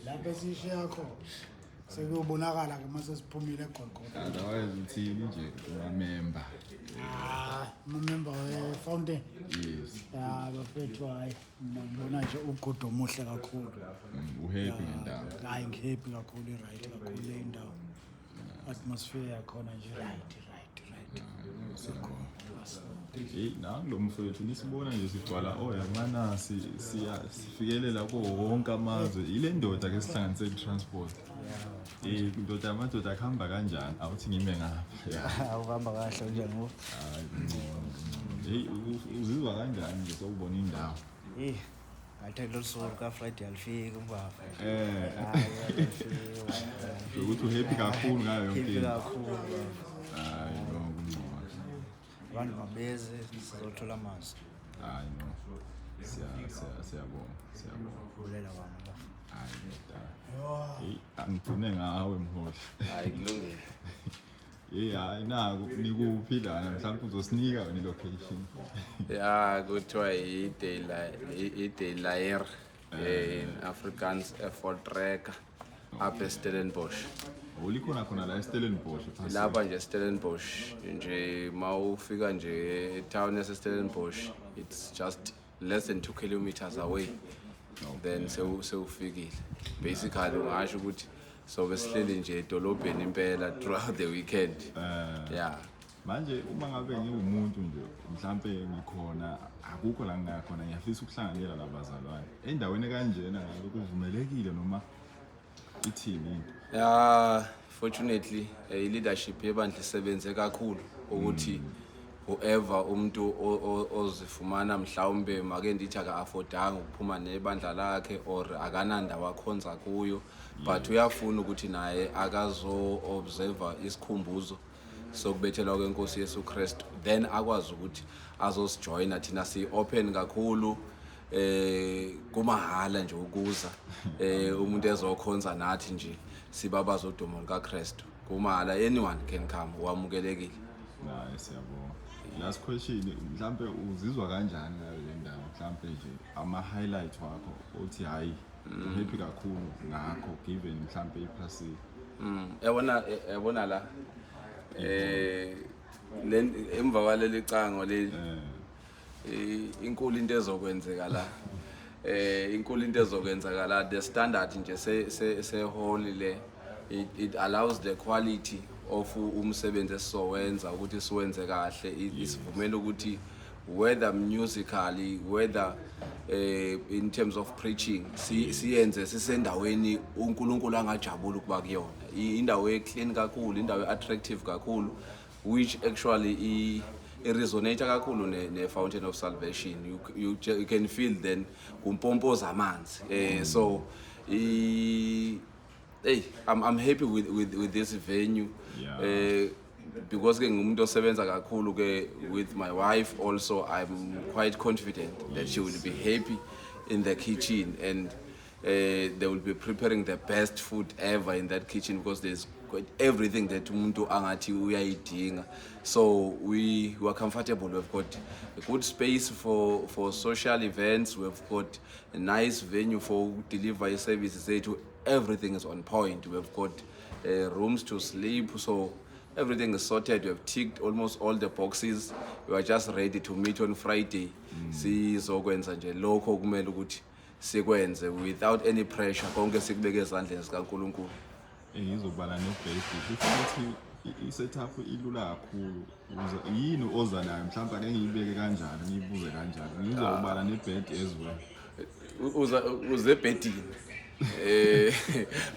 Lapho esishiya khona sekuyobonakala ke mase siphumile eGolgotha. Otherwise uthini nje kuma-member? Ah, umember we-Fountain. Yes. Ya bafethu, hayi, mina ngibona nje ugudo omuhle kakhulu. Uhappy ngendawo? Hayi, ngihappy kakhulu, i-right kakhulu le indawo. Atmosphere yakhona nje right. Siyabonga. Hey, nangu lo mfowethu nisibona nje sigcwala oya siya sifikelela kuwo wonke amazwe. Ile ndoda ke sihlanganise i-transport. Eh, ndoda yamadoda, kuhamba kanjani? Awuthi ngime ngapha. Ya. Uhamba kahle, njani ngo? Hayi, ngcono. Hey, uzizwa kanjani nje sokubona indawo? Eh, ngathi lolu suku luka Friday alifiki ubaba. Eh. Hayi, alifiki. Ukuthi uhappy kakhulu ngayo yonke Happy into. kakhulu baba. Hayi, no, kungcono. Abantu mabeze sizothola amazwi. Hayi no. Siyabonga. Siyabonga. Bulela kwami baba. Hayi ndoda. Hey, angigcine ngawe mholi. Hayi, kulungile. Hey, hayi naku nikuphi lana? Mhlawumbe uzosinika wena i-location. Ya, kuthiwa i-Delair in Afrikaans, eVoortrekker, apha eStellenbosch. Ulikhona khona la eStellenbosch phasi. Lapha nje eStellenbosch nje, mawufika nje etown yaseStellenbosch, it's just less than 2 kilometers away, then sewufikile. Basically ungasho ukuthi sobe sihleli nje edolobheni impela throughout the weekend. Yeah. Manje uma ngabe ngiwumuntu nje mhlambe ngikhona, akukho la ngingakhona, ngiyafisa ukuhlanganyela labazalwane. Endaweni kanjena ngabe kuvumelekile noma ithini into? Yeah, fortunately i-leadership yebandla isebenze kakhulu ukuthi whoever umuntu ozifumana mhlawumbe, make ndithi, aka-affordanga ukuphuma nebandla lakhe or akanandawo akhonza kuyo, but uyafuna ukuthi naye akazo-observa isikhumbuzo sokubethelwa kwenkosi Yesu Kristu, then akwazi ukuthi azosijoyina thina. Si-open kakhulu, kumahala nje ukuza umuntu ezokhonza nathi nje, sibabaza udumo lukaKristu. Kumahala, anyone can come, wamukelekile. Hayi, siyabonga. Last question, mhlambe uzizwa kanjani ngayo le ndawo? Mhlambe nje ama highlight wakho othi hayi, happy kakhulu ngakho, given mhlambe iphasi. Yabona la emva kwaleli cango leli, inkulu into ezokwenzeka la, inkulu into ezokwenzeka la. The standard nje se hall le, it allows the quality of umsebenzi esizowenza ukuthi siwenze kahle. Isivumela ukuthi whether musically, whether in terms of preaching, siyenze sisendaweni uNkulunkulu angajabula ukuba kuyona. Indawo e-clean kakhulu, indawo attractive kakhulu, which actually i resonate kakhulu ne Fountain of Salvation. You can feel then kumpompoza amanzi. So i hey I'm happy with this venue. Because ke ngumuntu osebenza kakhulu ke with my wife also, I'm quite confident that she will be happy in the kitchen and they will be preparing the best food ever in that kitchen, because there's quite everything that umuntu angathi uyayidinga. So we are comfortable. We've got a good space for social events, we've got a nice venue for deliver services zethu. Everything is on point. We've got rooms to sleep, so everything is sorted. We have ticked almost all the boxes. We are just ready to meet on Friday, sizokwenza nje lokho kumele ukuthi sikwenze without any pressure, konke sikubeke ezandleni zikaNkulunkulu. Ngizobala ne-basic, kusho ukuthi i-setup ilula kakhulu. Ukuze yini oza nayo mhlawumbe, ake ngiyibeke kanjalo, ngiyibuze kanjalo, ngizobala ne-bed as well. Uza uze ebhedini,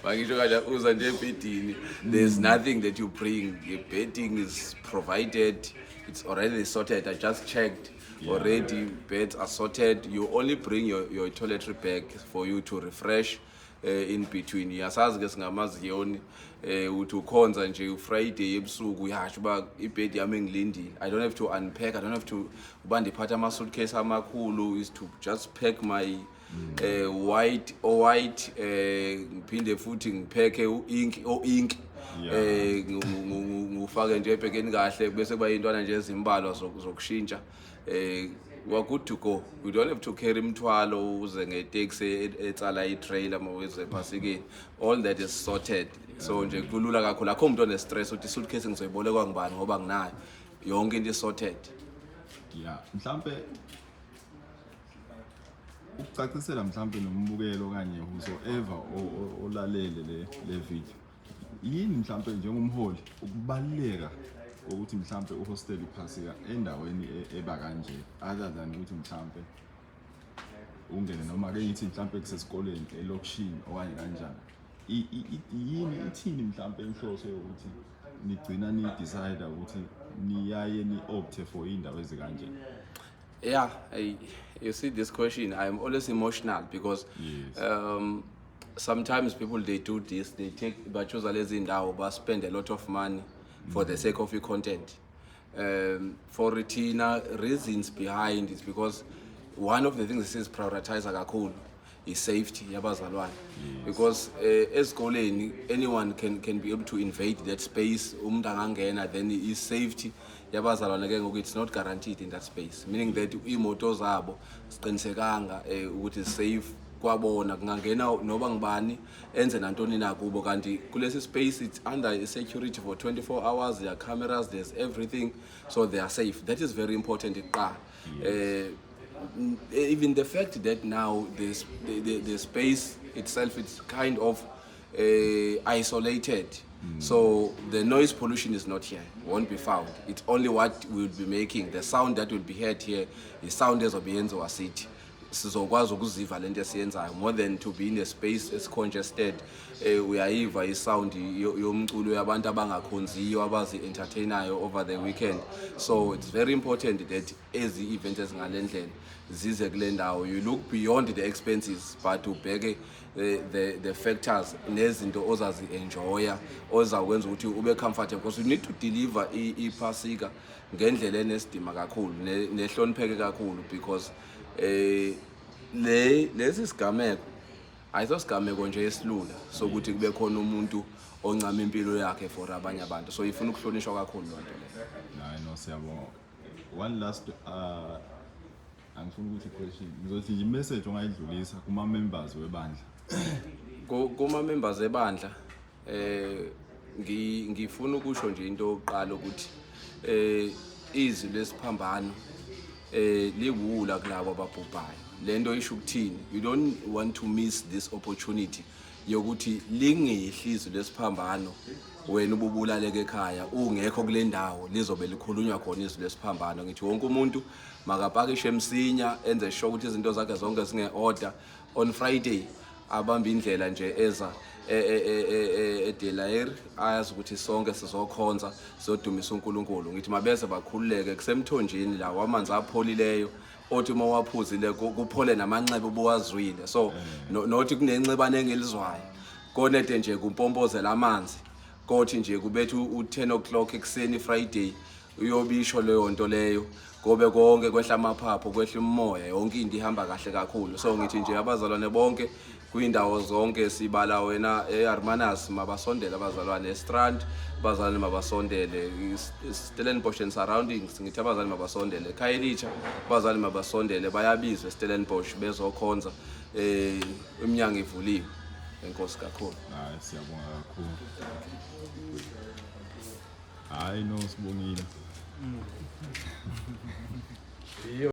bangisho kanje, uza nje ebhedini. There's nothing that you bring. The bedding is provided, it's already sorted. I just checked already, beds are sorted. You only bring your toiletry bag for you to refresh in between. Yasazi ke singamaziyoni, uthi ukhonza nje uFriday ebusuku, uyasho uba ibhedi yami engilindile, I don't have to unpack, I don't have to uba ndiphatha ama suitcase amakhulu. Is to just pack my white o white, ngiphinde futhi ngipheke uink o ink, ngufake nje ebhekeni kahle, bese kuba intwana nje ezimbalwa zokushintsha. We are good to go. We don't have to carry imthwalo uze ngeteksi etsala i-trailer uma uze ephasikeni. All that is sorted. So nje kulula kakhulu, akho umuntu one-stress ukuthi i-suitcase ngizoyibolekwa ngubani ngoba nginayo. Yonke into i-sorted. Ya, mhlambe ukucacisela mhlambe nombukelo okanye whosoever olalele le video, yini mhlambe njengomholi ukubaluleka kokuthi mhlambe uhostele iphasika endaweni eba kanje, other than ukuthi mhlambe ungene noma ke ngithi mhlambe kusesikoleni elokishini okanye kanjani? Yini, ithini mhlambe inhloso yokuthi nigcina ni-decide ukuthi niyaye ni-opte for iy'ndawo ezikanje? Yeah, you see this question, I'm always emotional because sometimes people, they do this, they take, bachoose lezi ndawo, ba spend a lot of money for the sake of your content. For thina, reasons behind is because one of the things is prioritize kakhulu is safety yabazalwane, because esikoleni anyone can be able to invade that space. Umuntu angangena, then i safety yabazalwane ke ngoku it's not guaranteed in that space, meaning that imoto zabo siqinisekanga ukuthi safe kwabona, kungangena noba ngubani enze nantoni na kubo. Kanti kulesi space it's under security for 24 hours. There are cameras, there's everything, so they are safe. That is very important iqala. Even the fact that now this, the space itself, it's kind of isolated, so the noise pollution is not here, won't be found. It's only what we'll be making, the sound that will be heard here is sound ezobe yenziwa sithi sizokwazi ukuziva lento esiyenzayo, more than to be in a space esi-congested. Uyayiva i-sound yomculo yabantu abangakhonziyo abazi-entertainayo over the weekend. So it's very important that ezi events ezingale ndlela zize kule ndawo. You look beyond the expenses, but ubheke the factors nezinto ozazi-enjoya ozakwenza ukuthi ube comfortable, because you need to deliver iphasika ngendlela enesidima kakhulu nehlonipheke kakhulu, because le lesi sigameko ayiso sigameko nje esilula sokuthi kube khona umuntu oncama impilo yakhe for abanye abantu. So ifuna ukuhlonishwa kakhulu loo nto leyo. Hayi no, siyabonga. One last, angifuni ukuthi question, ngizothi nje i-message ongayidlulisa kuma-members webandla. Kuma members ebandla, ngifuna ukusho nje into yokuqala ukuthi izwi lesiphambano liwula kulabo ababhubhayo. Lento isho ukuthini? You don't want to miss this opportunity yokuthi lingehli izwi lesiphambano wena ububulaleka ekhaya ungekho kule ndawo lizobe likhulunywa khona izwi lesiphambano. Ngithi wonke umuntu makapakishe msinya, enze sure ukuthi izinto zakhe zonke zinge-order. On Friday abambe indlela nje eza eDelair, ayazi ukuthi sonke sizokhonza, sizodumisa uNkulunkulu. Ngithi mabeze bakhululeke, kusemthonjeni la wamanzi apholileyo othi uma waphuzile kuphole namanxeba obuwazwile. So nothi kunenxebane engilizwayo konede nje kumpompozela amanzi, kothi nje kubethu u-10 o'clock ekuseni Friday, uyobisho leyo nto leyo, kobe konke kwehla amaphaphu, kwehla umoya, yonke into ihamba kahle kakhulu. So ngithi nje abazalwane bonke kwindawo zonke, sibala wena eHermanus, mabasondele abazalwane, eStrand abazalwane mabasondele, Stellenbosch and surroundings ngithi abazalwane mabasondele, Khayelitsha abazalwane mabasondele, bayabizwa eStellenbosch bezokhonza. Iminyango ivuliwe. Enkosi kakhulu. Hayi, siyabonga kakhulu. Hayi no, sibongile. Iyo.